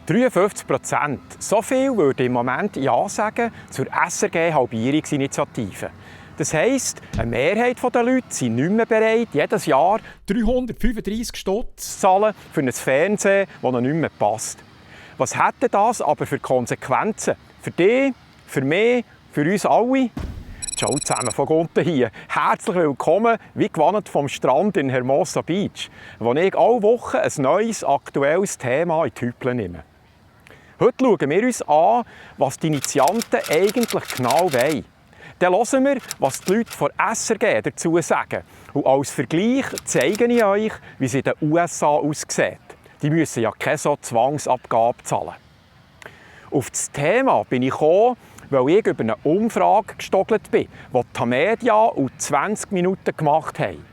53%. So viel würde im Moment Ja sagen zur SRG-Halbierungsinitiative. Das heisst, eine Mehrheit der Leute sind nicht mehr bereit, jedes Jahr 335 Stutz zu zahlen für ein Fernsehen, das ihnen nicht mehr passt. Was hätte das aber für Konsequenzen? Für dich, für mich, für uns alle? Ciao zusammen von Gunten hier. Herzlich willkommen, wie gewohnt vom Strand in Hermosa Beach, wo ich alle Wochen ein neues, aktuelles Thema in die Hüpple nehme. Heute schauen wir uns an, was die Initianten eigentlich genau wollen. Dann hören wir, was die Leute von SRG dazu sagen. Und als Vergleich zeige ich euch, wie es in den USA aussieht. Die müssen ja keine so Zwangsabgabe zahlen. Auf das Thema bin ich gekommen, weil ich über eine Umfrage gestogelt bin, die Tamedia und 20 Minuten gemacht haben.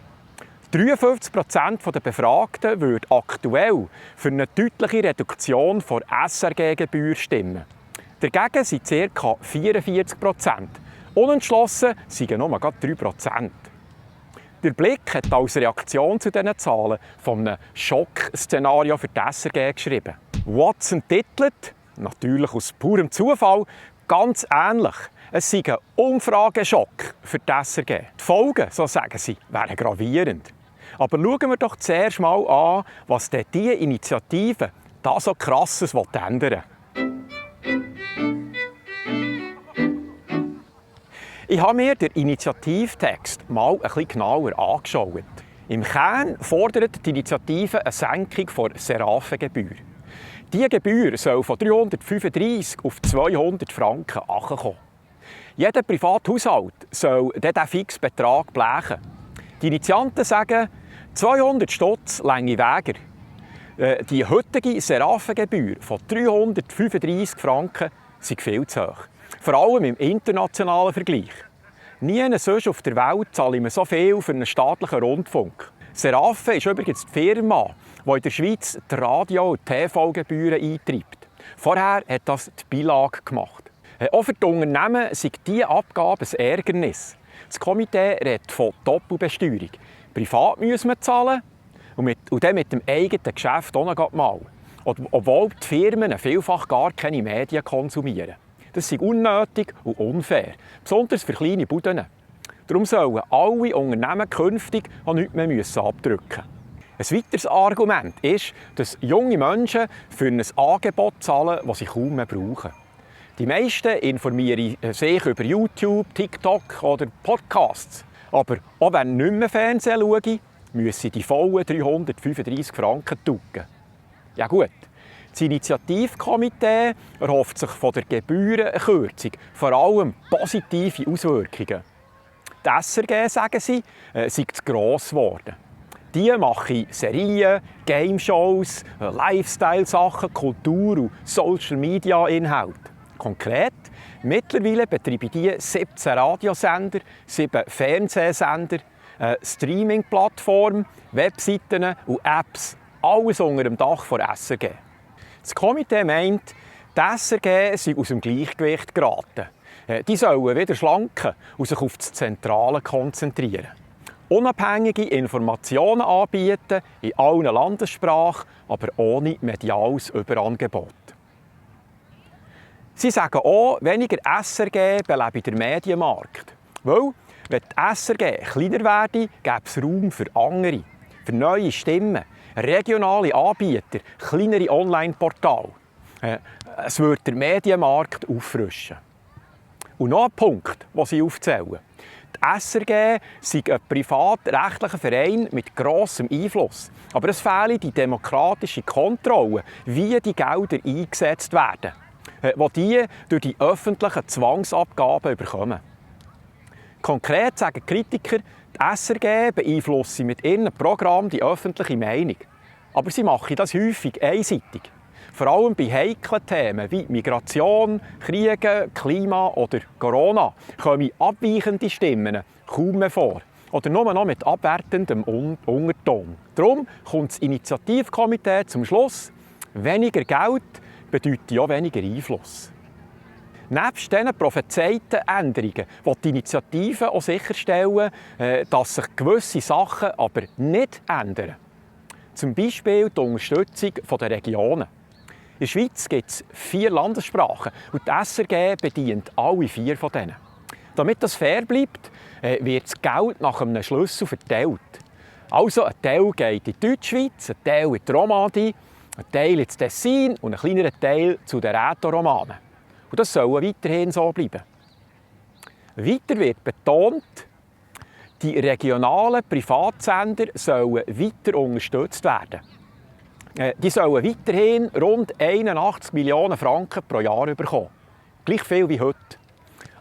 53% der Befragten würden aktuell für eine deutliche Reduktion der SRG-Gebühr stimmen. Dagegen sind ca. 44%. Unentschlossen sind nur 3%. Der Blick hat als Reaktion zu diesen Zahlen von einem Schockszenario für die SRG geschrieben. Watson titelt, natürlich aus purem Zufall, ganz ähnlich. Es sei ein Umfrageschock für die SRG. Die Folgen, so sagen sie, wären gravierend. Aber schauen wir doch zuerst mal an, was diese Initiative da so Krasses ändern will. Ich habe mir den Initiativtext mal ein bisschen genauer angeschaut. Im Kern fordert die Initiative eine Senkung der Seraphengebühr. Diese Gebühr soll von 335 auf 200 Franken herunterkommen. Jeder Privathaushalt soll diesen fixen Betrag blechen. Die Initianten sagen, 200 Stutz lange Wäger. Die heutige Seraphengebühr von 335 Franken ist viel zu hoch. Vor allem im internationalen Vergleich. Nie sonst auf der Welt zahlen wir so viel für einen staatlichen Rundfunk. Seraphe ist übrigens die Firma, die in der Schweiz die Radio- und TV-Gebühren eintreibt. Vorher hat das die Beilage gemacht. Auch für die Unternehmen ist diese Abgabe ein Ärgernis. Das Komitee redet von Doppelbesteuerung. Privat müssen wir zahlen und dann mit dem eigenen Geschäft auch noch mal. Obwohl die Firmen vielfach gar keine Medien konsumieren. Das ist unnötig und unfair, besonders für kleine Buden. Darum sollen alle Unternehmen künftig auch nichts mehr abdrücken müssen. Ein weiteres Argument ist, dass junge Menschen für ein Angebot zahlen, das sie kaum mehr brauchen. Die meisten informieren sich über YouTube, TikTok oder Podcasts. Aber auch wenn nicht mehr Fernsehen schauen, müssen die vollen 335 Franken drücken. Ja gut, das Initiativkomitee erhofft sich von der Gebührenkürzung vor allem positive Auswirkungen. Die SRG, sagen sie, sei zu gross geworden. Die machen Serien, Game-Shows, Lifestyle-Sachen, Kultur- und Social-Media-Inhalte. Konkret, mittlerweile betreiben die 17 Radiosender, 7 Fernsehsender, Streaming-Plattformen, Webseiten und Apps. Alles unter dem Dach der SRG. Das Komitee meint, die SRG sei aus dem Gleichgewicht geraten. Die sollen wieder schlanken und sich auf das Zentrale konzentrieren. Unabhängige Informationen anbieten, in allen Landessprachen, aber ohne mediales Überangebot. Sie sagen auch, weniger SRG belebe den Medienmarkt. Weil, wenn die SRG kleiner werde, gäbe es Raum für andere, für neue Stimmen, regionale Anbieter, kleinere Online-Portale. Es würde den Medienmarkt auffrischen. Und noch ein Punkt, den sie aufzählen. Die SRG sei ein privatrechtlicher Verein mit grossem Einfluss. Aber es fehle die demokratische Kontrolle, wie die Gelder eingesetzt werden, die durch die öffentlichen Zwangsabgaben bekommen. Konkret sagen Kritiker, die SRG beeinflusse mit ihrem Programm die öffentliche Meinung. Aber sie machen das häufig einseitig. Vor allem bei heiklen Themen wie Migration, Kriege, Klima oder Corona kommen abweichende Stimmen kaum mehr vor. Oder nur noch mit abwertendem Unterton. Darum kommt das Initiativkomitee zum Schluss, weniger Geld bedeutet auch weniger Einfluss. Nebst diesen prophezeiten Änderungen will die Initiative auch sicherstellen, dass sich gewisse Sachen aber nicht ändern. Zum Beispiel die Unterstützung der Regionen. der Schweiz gibt es 4 Landessprachen und die SRG bedient alle 4 von denen. Damit das fair bleibt, wird das Geld nach einem Schlüssel verteilt. Also ein Teil geht in die Deutschschweiz, ein Teil in die Romandie, ein Teil ins Tessin und ein kleinerer Teil zu den Rätoromanen. Und das soll weiterhin so bleiben. Weiter wird betont, die regionalen Privatsender sollen weiter unterstützt werden. Die sollen weiterhin rund 81 Millionen Franken pro Jahr bekommen. Gleich viel wie heute.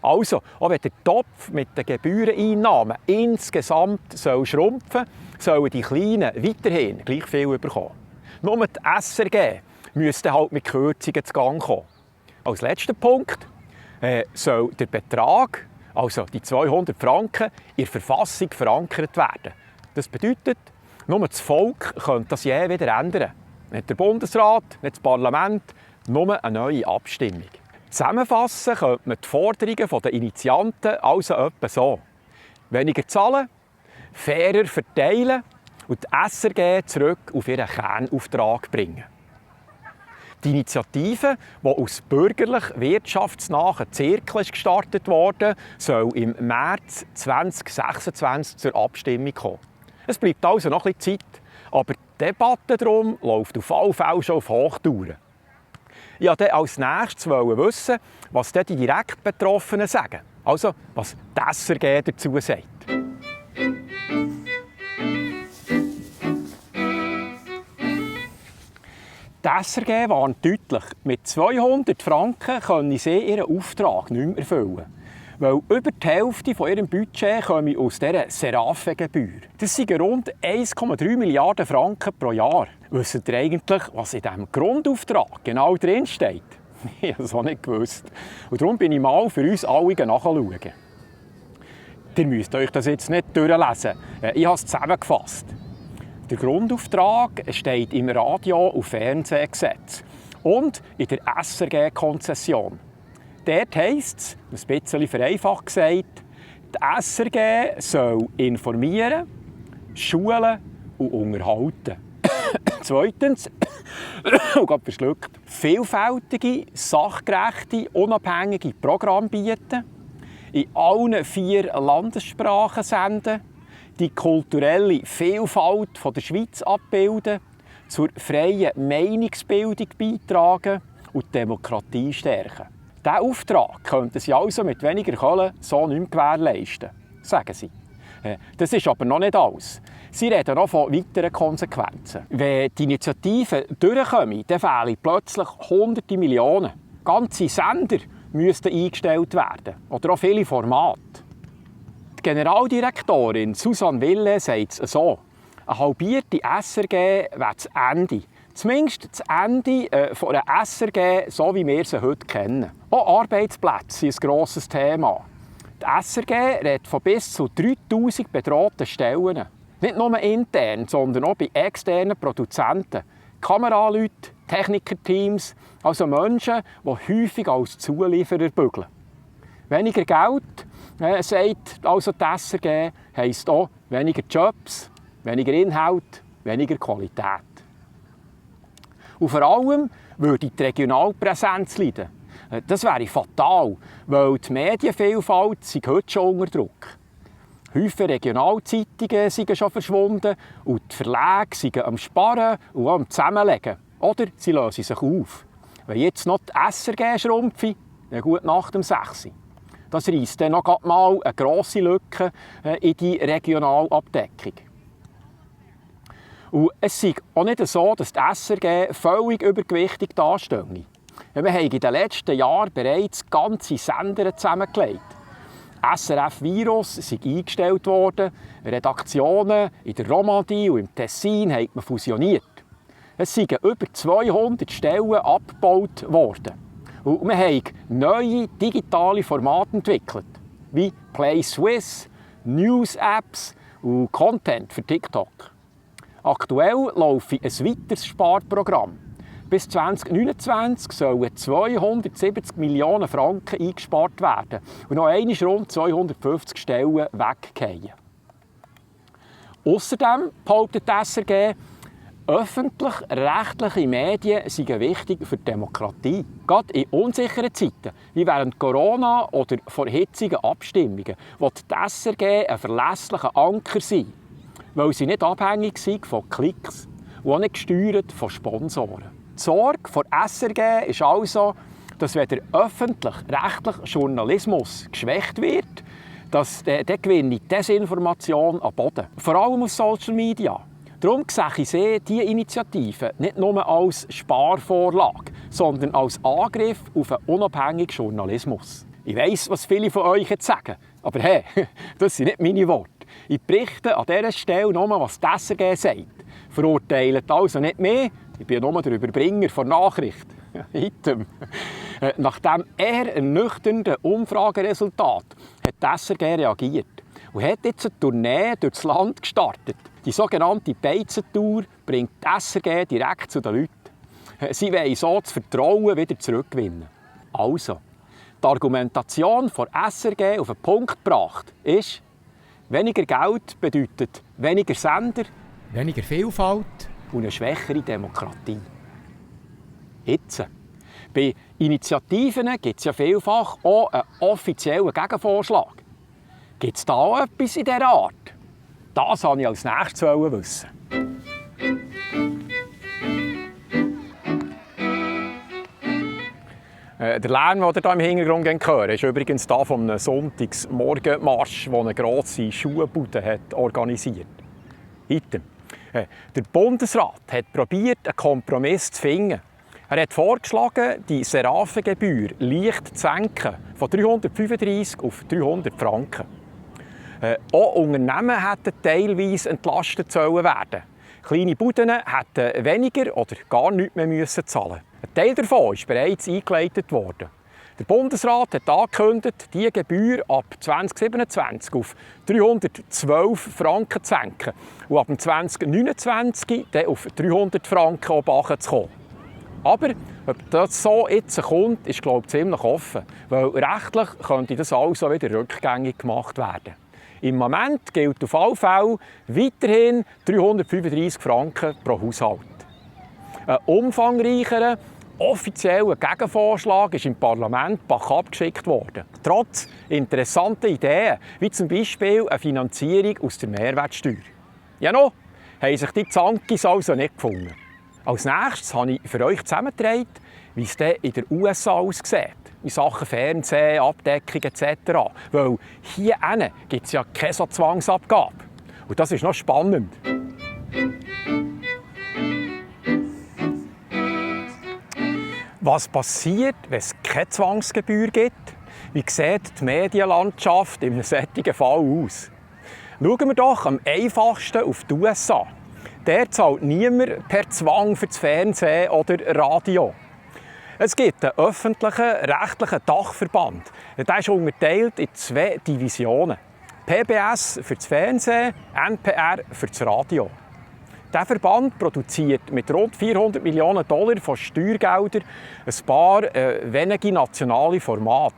Also, auch wenn der Topf mit den Gebühreneinnahmen insgesamt schrumpfen soll, sollen die Kleinen weiterhin gleich viel bekommen. Nur die SRG müsste halt mit Kürzungen zu Gang kommen. Als letzter Punkt soll der Betrag, also die 200 Franken, in der Verfassung verankert werden. Das bedeutet, nur das Volk könnte das je wieder ändern. Nicht der Bundesrat, nicht das Parlament, nur eine neue Abstimmung. Zusammenfassen könnte man die Forderungen der Initianten also etwa so: weniger zahlen, fairer verteilen und die SRG zurück auf ihren Kernauftrag bringen. Die Initiative, die aus bürgerlich-wirtschaftsnahen Zirkeln gestartet wurde, soll im März 2026 zur Abstimmung kommen. Es bleibt also noch ein bisschen Zeit, aber die Debatte darum läuft auf alle Fälle schon auf Hochtouren. Ich wollte als nächstes wissen, was die direkt Betroffenen sagen. Also, was die SRG dazu sagt. Die SRG warnt deutlich, mit 200 Franken können sie ihren Auftrag nicht mehr erfüllen. Weil über die Hälfte von ihrem Budget komme aus dieser Seraphe-Gebühr. Das sind rund 1,3 Milliarden Franken pro Jahr. Wisst ihr eigentlich, was in diesem Grundauftrag genau drinsteht? Ich habe es auch nicht gewusst. Und darum bin ich mal für uns alle nachschauen. Ihr müsst euch das jetzt nicht durchlesen. Ich habe es zusammengefasst. Der Grundauftrag steht im Radio- und Fernsehgesetz und in der SRG-Konzession. Dort heisst es, ein bisschen vereinfacht gesagt, die SRG soll informieren, schulen und unterhalten. Zweitens, oh Gott, verschluckt, vielfältige, sachgerechte, unabhängige Programme bieten, in allen 4 Landessprachen senden, die kulturelle Vielfalt der Schweiz abbilden, zur freien Meinungsbildung beitragen und die Demokratie stärken. Diesen Auftrag könnten Sie also mit weniger Kohle so nicht mehr gewährleisten, sagen Sie. Das ist aber noch nicht alles. Sie reden noch von weiteren Konsequenzen. Wenn die Initiative durchkommt, dann fehlen plötzlich hunderte Millionen. Ganze Sender müssten eingestellt werden. Oder auch viele Formate. Die Generaldirektorin Susanne Wille sagt es so: eine halbierte SRG wäre das Ende. Zumindest das Ende einer SRG, so wie wir sie heute kennen. Auch Arbeitsplätze sind ein grosses Thema. Die SRG redet von bis zu 3000 bedrohten Stellen. Nicht nur intern, sondern auch bei externen Produzenten. Kameraleute, Technikerteams, also Menschen, die häufig als Zulieferer bügeln. Weniger Geld, sagt also die SRG, heisst auch weniger Jobs, weniger Inhalt, weniger Qualität. Und vor allem würde die Regionalpräsenz leiden. Das wäre fatal, weil die Medienvielfalt heute schon unter Druck. Häufige Regionalzeitungen sind schon verschwunden und die Verlage sind am Sparen und am Zusammenlegen. Oder sie lösen sich auf. Wenn jetzt noch die SRG schrumpfe, dann gut nach dem 6. Das reisst dann noch mal eine grosse Lücke in die Regionalabdeckung. Und es ist auch nicht so, dass die SRG völlig übergewichtig dasteht. Wir haben in den letzten Jahren bereits ganze Sender zusammengelegt. SRF Virus sind eingestellt worden, Redaktionen in der Romandie und im Tessin hat man fusioniert. Es sind über 200 Stellen abgebaut worden. Und wir haben neue digitale Formate entwickelt, wie Play Swiss, News-Apps und Content für TikTok. Aktuell läuft ein weiteres Sparprogramm. Bis 2029 sollen 270 Millionen Franken eingespart werden und noch einmal rund 250 Stellen weggehen. Außerdem behauptet die SRG, öffentlich-rechtliche Medien sind wichtig für die Demokratie. Gerade in unsicheren Zeiten, wie während Corona oder vor hitzigen Abstimmungen, will die SRG ein verlässlicher Anker sein, weil sie nicht abhängig sind von Klicks und auch nicht gesteuert von Sponsoren. Die Sorge der SRG ist also, dass wenn der öffentlich-rechtliche Journalismus geschwächt wird, dass dann gewinne Desinformation an Boden. Vor allem auf Social Media. Darum sehe sie diese Initiative nicht nur als Sparvorlage, sondern als Angriff auf einen unabhängigen Journalismus. Ich weiss, was viele von euch jetzt sagen, aber hey, das sind nicht meine Worte. Ich berichte an dieser Stelle nur, was die SRG sagt. Verurteilt also nicht mehr, ich bin nur der Überbringer von Nachricht. Item. Nach diesem eher ernüchternden Umfrageresultat hat die SRG reagiert und hat jetzt eine Tournee durch das Land gestartet. Die sogenannte Beizentour bringt die SRG direkt zu den Leuten. Sie wollen so das Vertrauen wieder zurückgewinnen. Also, die Argumentation der SRG auf den Punkt gebracht ist, weniger Geld bedeutet weniger Sender, weniger Vielfalt und eine schwächere Demokratie. Jetzt. Bei Initiativen gibt es ja vielfach auch einen offiziellen Gegenvorschlag. Gibt es da auch etwas in dieser Art? Das wollte ich als nächstes wissen. Der Lärm, den ihr hier im Hintergrund hören, ist übrigens der von einem Sonntagsmorgenmarsch, der eine grosse Schuhbude hat organisiert. Item. Der Bundesrat hat probiert, einen Kompromiss zu finden. Er hat vorgeschlagen, die Seraphengebühr leicht zu senken, von 335 auf 300 Franken. Auch Unternehmen hätten teilweise entlastet werden. Kleine Buden hätten weniger oder gar nichts mehr müssen zahlen. Ein Teil davon ist bereits eingeleitet worden. Der Bundesrat hat angekündigt, diese Gebühr ab 2027 auf 312 Franken zu senken und ab 2029 dann auf 300 Franken oben zu kommen. Aber ob das so jetzt kommt, ist glaube ich ziemlich offen, weil rechtlich könnte das also wieder rückgängig gemacht werden. Im Moment gilt auf alle Fälle weiterhin 335 Franken pro Haushalt. Ein umfangreicherer, offizieller Gegenvorschlag ist im Parlament Bach abgeschickt worden. Trotz interessanter Ideen, wie zum Beispiel eine Finanzierung aus der Mehrwertsteuer. Ja noch, haben sich die Zankis also nicht gefunden. Als nächstes habe ich für euch zusammengetragen, wie es in den USA aussieht, in Sachen Fernsehen, Abdeckung etc. Weil hier gibt es ja keine so Zwangsabgabe. Und das ist noch spannend. Was passiert, wenn es keine Zwangsgebühr gibt? Wie sieht die Medienlandschaft in einem solchen Fall aus? Schauen wir doch am einfachsten auf die USA. Der zahlt niemand per Zwang für das Fernsehen oder Radio. Es gibt einen öffentlichen, rechtlichen Dachverband. Der ist unterteilt in 2 Divisionen. PBS für das Fernsehen, NPR für das Radio. Der Verband produziert mit rund $400 Millionen von Steuergeldern ein paar wenige nationale Formate.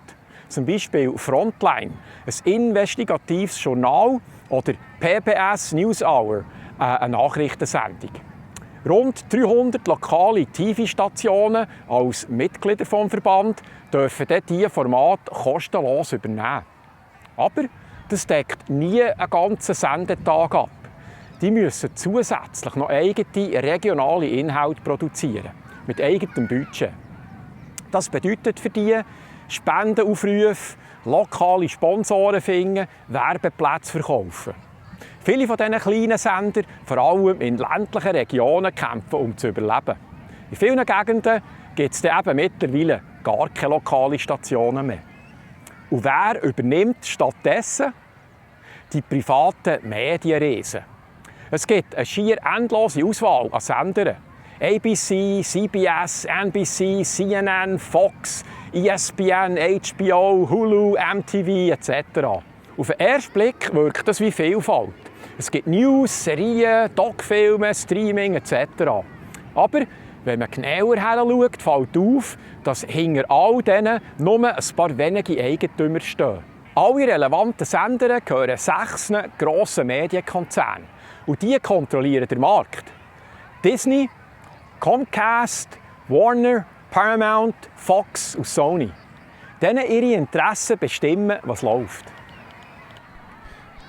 Zum Beispiel Frontline, ein investigatives Journal, oder PBS NewsHour, eine Nachrichtensendung. Rund 300 lokale TV-Stationen als Mitglieder des Verband dürfen diese Formate kostenlos übernehmen. Aber das deckt nie einen ganzen Sendetag ab. Die müssen zusätzlich noch eigene regionale Inhalte produzieren, mit eigenem Budget. Das bedeutet für die Spendenaufrufe, lokale Sponsoren finden, Werbeplätze verkaufen. Viele von diesen kleinen Sendern, vor allem in ländlichen Regionen, kämpfen, um zu überleben. In vielen Gegenden gibt es eben mittlerweile gar keine lokalen Stationen mehr. Und wer übernimmt stattdessen? Die privaten Medienriesen. Es gibt eine schier endlose Auswahl an Sendern. ABC, CBS, NBC, CNN, Fox, ESPN, HBO, Hulu, MTV etc. Auf den ersten Blick wirkt das wie Vielfalt. Es gibt News, Serien, Doc-Filme, Streaming etc. Aber wenn man genauer hinschaut, fällt auf, dass hinter all denen nur ein paar wenige Eigentümer stehen. Alle relevanten Sender gehören 6 grossen Medienkonzernen. Und die kontrollieren den Markt. Disney, Comcast, Warner, Paramount, Fox und Sony. Denen ihre Interessen bestimmen, was läuft.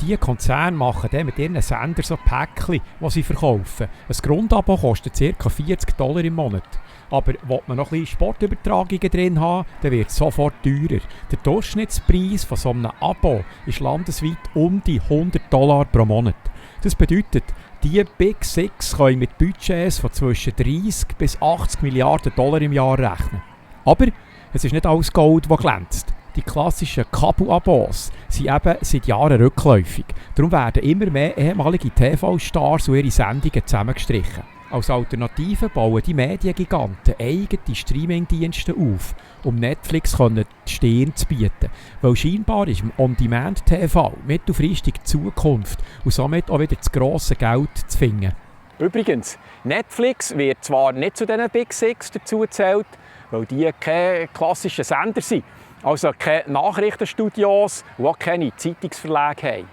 Diese Konzerne machen dann mit ihren Sendern so Päckchen, die sie verkaufen. Ein Grundabo kostet ca. $40 im Monat. Aber will man noch ein bisschen Sportübertragungen drin haben, dann wird es sofort teurer. Der Durchschnittspreis von so einem Abo ist landesweit um die $100 pro Monat. Das bedeutet, die Big Six können mit Budgets von zwischen 30 bis 80 Milliarden $, im Jahr rechnen. Aber es ist nicht alles Gold, das glänzt. Die klassischen Kabel-Abos sind eben seit Jahren rückläufig. Darum werden immer mehr ehemalige TV-Stars und ihre Sendungen zusammengestrichen. Als Alternative bauen die Mediengiganten eigene Streamingdienste auf, um Netflix die Stirn zu bieten. Weil scheinbar ist im On-Demand-TV mittelfristig die Zukunft und somit auch wieder das grosse Geld zu finden. Übrigens, Netflix wird zwar nicht zu diesen Big Six dazugezählt, weil die keine klassischen Sender sind, also keine Nachrichtenstudios und auch keine Zeitungsverlage haben.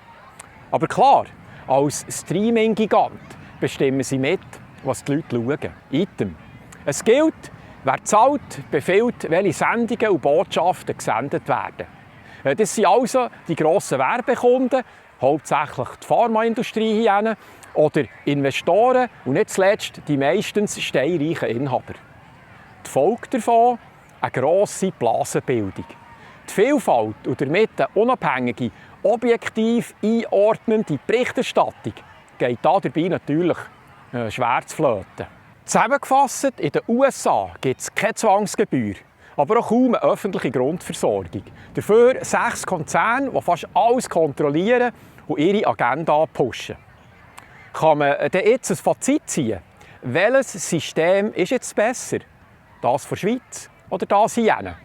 Aber klar, als Streaming-Gigant bestimmen sie mit, was die Leute schauen. Item. Es gilt, wer zahlt, befiehlt, welche Sendungen und Botschaften gesendet werden. Das sind also die grossen Werbekunden, hauptsächlich die Pharmaindustrie hier, oder Investoren und nicht zuletzt die meistens steinreichen Inhaber. Die Folge davon: eine grosse Blasenbildung. Die Vielfalt und damit eine unabhängige, objektiv einordnende Berichterstattung geht dabei natürlich schwer zu flöten. Zusammengefasst, in den USA gibt es keine Zwangsgebühr, aber auch kaum eine öffentliche Grundversorgung. Dafür 6 Konzerne, die fast alles kontrollieren und ihre Agenda pushen. Kann man dann jetzt ein Fazit ziehen? Welches System ist jetzt besser? Das von der Schweiz oder das hier?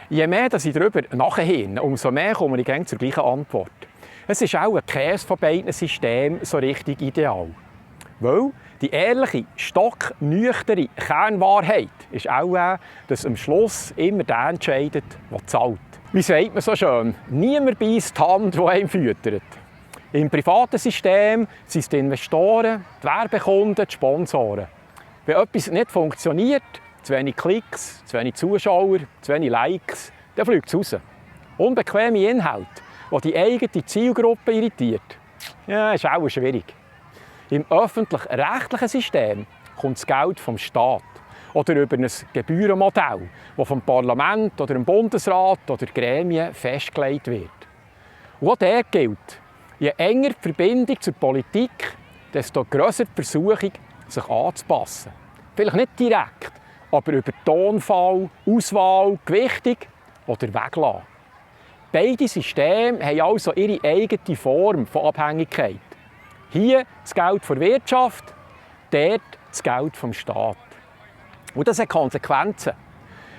Je mehr ich darüber nachhine, umso mehr komme ich zur gleichen Antwort. Es ist auch ein Käse von beiden Systemen so richtig ideal. Weil die ehrliche, stocknüchterne Kernwahrheit ist auch, dass am Schluss immer der entscheidet, der zahlt. Wie sagt man so schön? Niemand beisst die Hand, die einem füttert. Im privaten System sind es die Investoren, die Werbekunden, die Sponsoren. Wenn etwas nicht funktioniert, zu wenig Klicks, zu wenig Zuschauer, zu wenig Likes, dann fliegt es raus. Unbequeme Inhalte, die die eigene Zielgruppe irritiert, ja, ist auch schwierig. Im öffentlich-rechtlichen System kommt das Geld vom Staat oder über ein Gebührenmodell, das vom Parlament oder dem Bundesrat oder Gremien festgelegt wird. Und auch der gilt: je enger die Verbindung zur Politik, desto grösser die Versuchung, sich anzupassen. Vielleicht nicht direkt, aber über Tonfall, Auswahl, Gewichtung oder Weglassen. Beide Systeme haben also ihre eigene Form von Abhängigkeit. Hier das Geld der Wirtschaft, dort das Geld vom Staat. Und das hat Konsequenzen.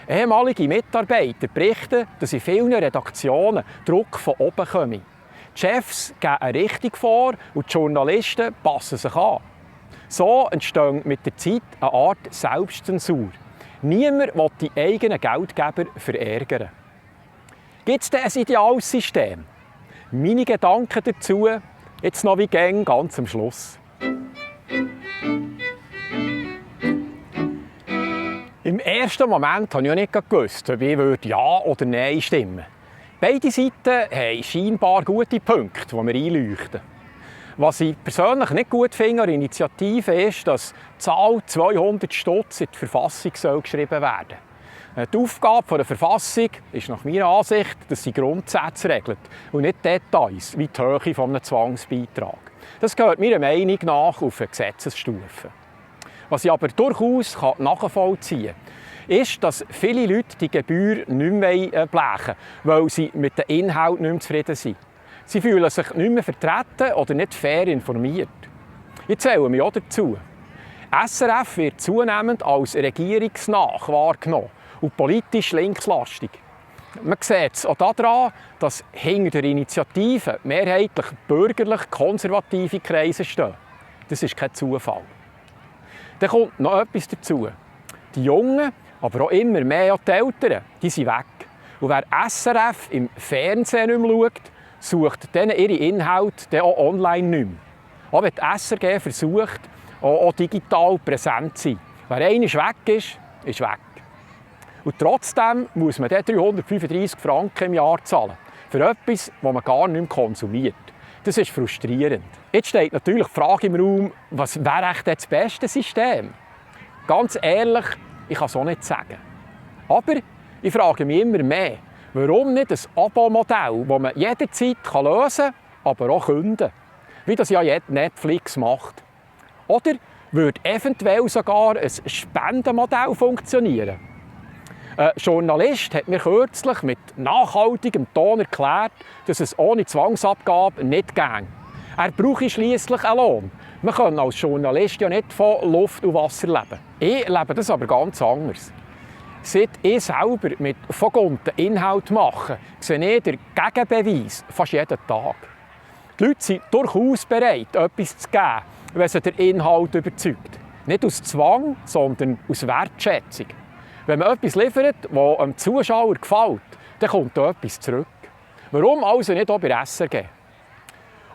Ehemalige Mitarbeiter berichten, dass in vielen Redaktionen Druck von oben kommt. Die Chefs geben eine Richtung vor und die Journalisten passen sich an. So entsteht mit der Zeit eine Art Selbstzensur. Niemand will die eigenen Geldgeber verärgern. Gibt es denn ein ideales System? Meine Gedanken dazu jetzt noch wie gäng ganz am Schluss. Im ersten Moment habe ich nicht gewusst, ob ich Ja oder Nein stimmen. Beide Seiten haben scheinbar gute Punkte, die mir einleuchten. Was ich persönlich nicht gut finde an der Initiative ist, dass die Zahl 200 Stutz in die Verfassung geschrieben werden soll. Die Aufgabe der Verfassung ist nach meiner Ansicht, dass sie Grundsätze regelt und nicht Details wie die Höhe eines Zwangsbeitrags. Das gehört meiner Meinung nach auf eine Gesetzesstufe. Was ich aber durchaus nachvollziehen kann, ist, dass viele Leute die Gebühr nicht mehr blechen, weil sie mit den Inhalten nicht mehr zufrieden sind. Sie fühlen sich nicht mehr vertreten oder nicht fair informiert. Ich zähle mich auch dazu. SRF wird zunehmend als regierungsnah wahrgenommen und politisch linkslastig. Man sieht es auch daran, dass hinter der Initiative mehrheitlich bürgerlich-konservative Kreise stehen. Das ist kein Zufall. Dann kommt noch etwas dazu. Die Jungen, aber auch immer mehr die Älteren, die sind weg. Und wer SRF im Fernsehen nicht mehr schaut, sucht denen ihre Inhalte dann auch online nicht mehr. Auch wenn die SRG versucht, auch digital präsent zu sein. Wer einmal weg ist, ist weg. Und trotzdem muss man dann 335 Franken im Jahr zahlen. Für etwas, das man gar nicht mehr konsumiert. Das ist frustrierend. Jetzt steht natürlich die Frage im Raum, was wäre echt das beste System? Ganz ehrlich, ich kann es auch nicht sagen. Aber ich frage mich immer mehr, warum nicht ein Abo-Modell, das man jederzeit lösen kann, aber auch künden. Wie das ja jetzt Netflix macht. Oder würde eventuell sogar ein Spendenmodell funktionieren? Ein Journalist hat mir kürzlich mit nachhaltigem Ton erklärt, dass es ohne Zwangsabgabe nicht ginge. Er brauche schliesslich einen Lohn. Man kann als Journalist ja nicht von Luft und Wasser leben. Ich lebe das aber ganz anders. Seit ich selber mit vergonnten Inhalt mache, sehe ich den Gegenbeweis fast jeden Tag. Die Leute sind durchaus bereit, etwas zu geben, wenn sie der Inhalt überzeugt. Nicht aus Zwang, sondern aus Wertschätzung. Wenn man etwas liefert, das dem Zuschauer gefällt, dann kommt da etwas zurück. Warum also nicht auch bei der SRG?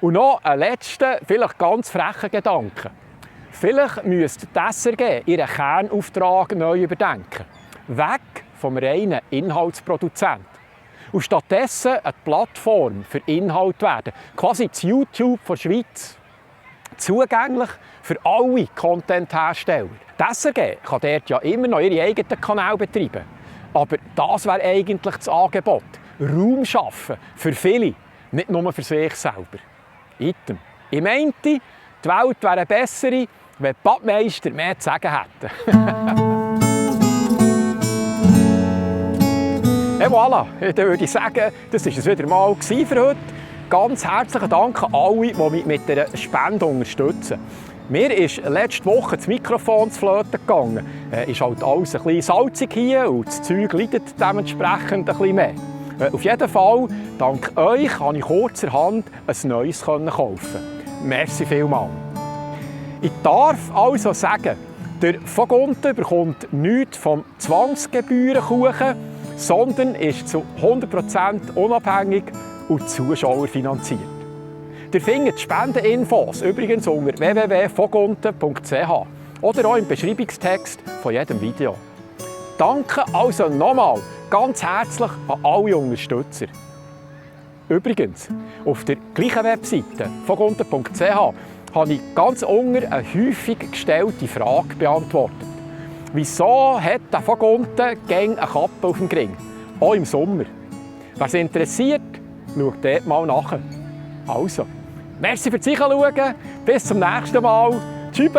Und noch ein letzter, vielleicht ganz frecher Gedanke. Vielleicht müsste die SRG ihren Kernauftrag neu überdenken. Weg vom reinen Inhaltsproduzent. Und stattdessen eine Plattform für Inhalt werden. Quasi das YouTube der Schweiz. Zugänglich für alle Content-Hersteller. Die SRG kann dort ja immer noch ihre eigenen Kanäle betreiben. Aber das wäre eigentlich das Angebot. Raum schaffen für viele, nicht nur für sich selber. Item. Ich meinte, die Welt wäre eine bessere, wenn die Badmeister mehr zu sagen hätten. Et voilà, dann würde ich sagen, das war es wieder mal für heute. Ganz herzlichen Dank an alle, die mich mit dieser Spende unterstützen. Mir ist letzte Woche das Mikrofon zu Flöten gegangen. Ist halt alles ein bisschen salzig hier und das Zeug leidet dementsprechend ein bisschen mehr. Auf jeden Fall, dank euch konnte ich kurzerhand ein neues kaufen. Merci vielmals. Ich darf also sagen, der Vogunten bekommt nichts vom Zwangsgebührenkuchen, sondern ist zu 100% unabhängig und zuschauerfinanziert. Ihr findet die Spendeninfos übrigens unter www.vogunten.ch oder auch im Beschreibungstext von jedem Video. Danke also nochmal ganz herzlich an alle Unterstützer. Übrigens, auf der gleichen Webseite vogunten.ch habe ich ganz unten eine häufig gestellte Frage beantwortet. Wieso hat der Vogunten eine Kappe auf dem Gring? Auch im Sommer. Wer es interessiert, schaut dort mal nach. Also, merci fürs Zuschauen. Bis zum nächsten Mal. Tschüss.